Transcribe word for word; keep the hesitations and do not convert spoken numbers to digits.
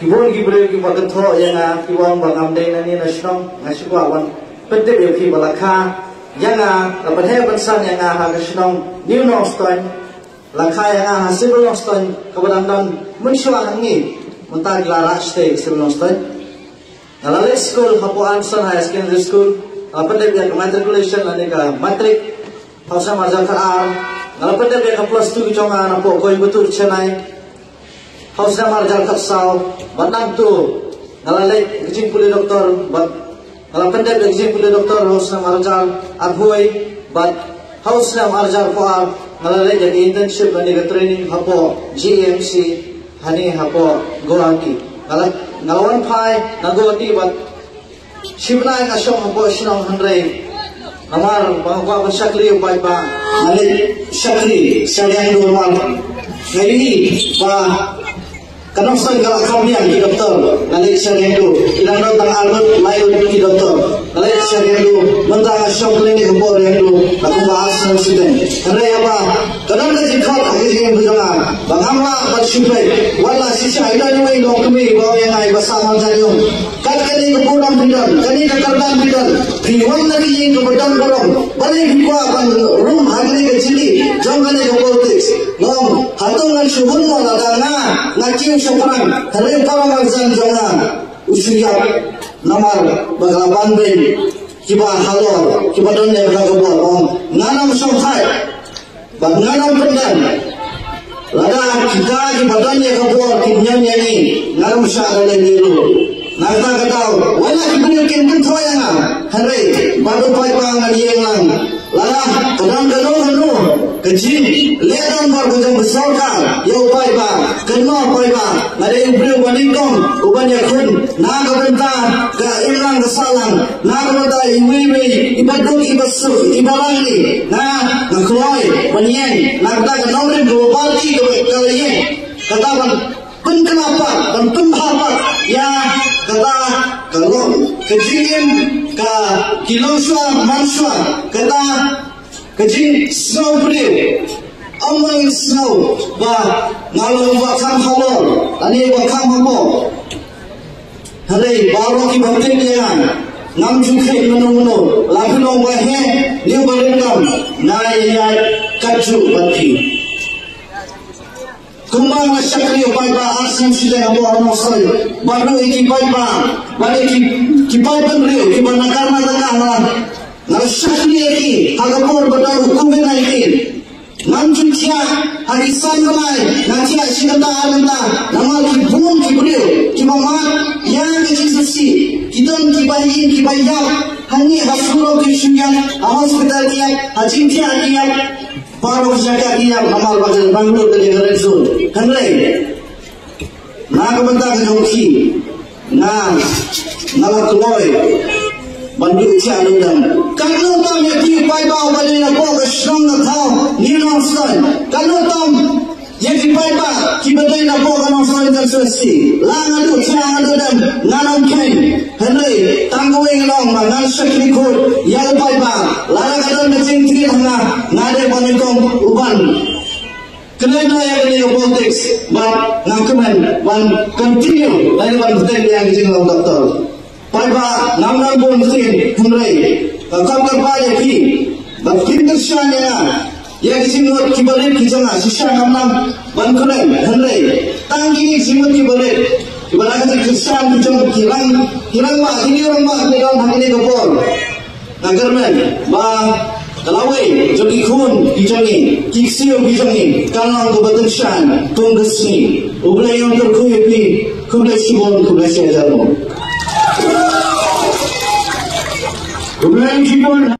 Ki bun ki briew kiba kynthoh ïa nga, kiba ong ba ngam dei nangne na shnong, nga shu kwah ban pyntip ïa phi ba la kha ïa nga, la pynheh pynsan ïa nga ha ka shnong New Nongstoiñ, la kha ïa nga ha Civil Nongstoiñ, kaba dang don mynshuwa hangne, mynta ki la rah shatei Civil Nongstoiñ. Nga la leit skul hapoh Anson Higher Secondary School, nga la pyndep ïa ka matriculation lane ka matric ha u snem arhajar khatar. Nga la pyndep ïa ka plus two jong nga napoh Coimbatore, Chennai ha u snem arhajar khatsaw. Bad nangta nga la leit ka jingpule doktor, bad nga la pyndep ïa ka jingpule doktor ha u snem arhajar arphew, bad ha u snem arhajar khatar nga la leit ïa ka internship lane ka training hapoh G A M C, hangne hapoh Guwahati. Nga la, nga la wan phai na Guwahati bad shi bnai nga shong hapoh shnong, hynrei namar ba nga kwah ban shakri ïa u paidbah, nga leit shakri sha Riangdo namar nga ïohi ba ka Nongstoiñ ka la kham biang ki doktor. Nga leit sha Riangdo, ki dang don tang arngut laingut ki doktor. Nga leit sha Riangdo, mynta nga shong kylliang hapoh Riangdo na kumba ar snem shiteng. Hynrei haba ka don ka jingkhot ha ka jingim ka jong nga ba ngam lah ban shu peit, wat la shisha i don iwei i longkmie ba ong ïa nga, i Bah Sahmarjan Ïong, kat kane ka program phi don, kane ka kyrdan phi don, phi wan na ka ïing kaba don burom, balei phi kwah ban rung ha kane ka jylli jong kane ka politics? Nga ong, hato ngan shu hun mo lada nga, nga kiew shaphrang, hynrei para marjan jong nga u shu ïap namar ba ka la ban beiñ kiba halor, kiba don ïa ka bor. Nga ong, ngan ym shongthait bad ngan ym pyndem. Lada kita kiba don ïa ka bor ki nion ïa ngi, ngan ym shah da lei lei ruh. Na kata ka daw, wat la ki briew kin kynthoh ïa nga, hynrei bad u paidbah ngan ïeng lang. Lada ka don kano kano ka jingleh donbor ka jong ka sorkar ïa u paidbah, kynmaw paidbah, nga dei u briew ba nyngkong uban ïakhun na ka bynta ka imlang ka sahlang, na ka bynta iwei iwei iba duk iba suk iba rangli. Nga, nga kloi ban ïeng na kata ka nongrim kaba party kaba ka la ïeng, kata ban pynkylla pat, ban pynbha pat ïa kata ka long ka jingim, ka ki longshuwa manshuwa, kata ka jingsngew briew. Ym ong sngew ba nga long ba kham halor lane ba kham hapoh. Hynrei baroh kiba tip ïa nga, ngam ju khreh mano mano, la phi long ba heh ne ba ryngkam, nga ïaid katjuh bad phi. Kumba nga shakri ïa u paidbah ar snem shiteng hapoh Nongstoiñ, bad ruh ïa ki paidbah, bad ïa ki, ki paidbynriew kiba na kar na kynta, nga la shakri ïa ki ha ka por ba don u Covid nineteen. Ngam ju thiah ha ki san bnai, nga thiah shi kynta ar kynta, namar ki bun ki briew kiba mad ïa ka jingsngewsih, ki don kiba ïeng kiba ïap, hangne ha surok ki shu ïap, ha hospital ki ïap, ha jingthiah ki ïap. Baroh jaka ki ïap namar ba ka dang lut ka dei ka red zone. Hynrei na ka bynta ka jong ki, nga, nga la kloi ban duh thiah duh dem. Katno tam ïa ki paidbah ba dei napoh ka shnong ka thaw New Nongstoiñ, katno tam ïa ki paidbah kiba dei napoh ka Nongstoiñ constituency. La nga duh thiah nga duh dem, ngan ym kheiñ. Hynrei tang kawei ngan ong, ba ngan shakri khuid ïa u paidbah. Lada ka don ka jingthiah ha nga, nga dei ba nyngkong uban kynnoh ïa kane ka politics, bad nga kmen ban continue lane ban bteng ïa ka jinglong doktor. Paidbah, ngam nang bun ktien, hynrei nga kwah ban kyrpad ïa phi ba phin kyrshan ïa nga ïa ki jingmut kiba rit ki jong nga. Shisha ngam nang ban kren, hynrei tang kine ki jingmut kiba rit kiba la ka jingkyrshan ki jong ki rang, ki rangbah, kine ki rangbah kiba don ha kine ki por. Nga kyrmen ba ka lawei jong ki khun ki jong ngi, ki ksiew ki jong ngi, kan long kaba kyrshan kum ka sngi. U Blei un kyrkhu ïa phi. Khublei shibun, khublei shihajar nguh. Khublei shibun.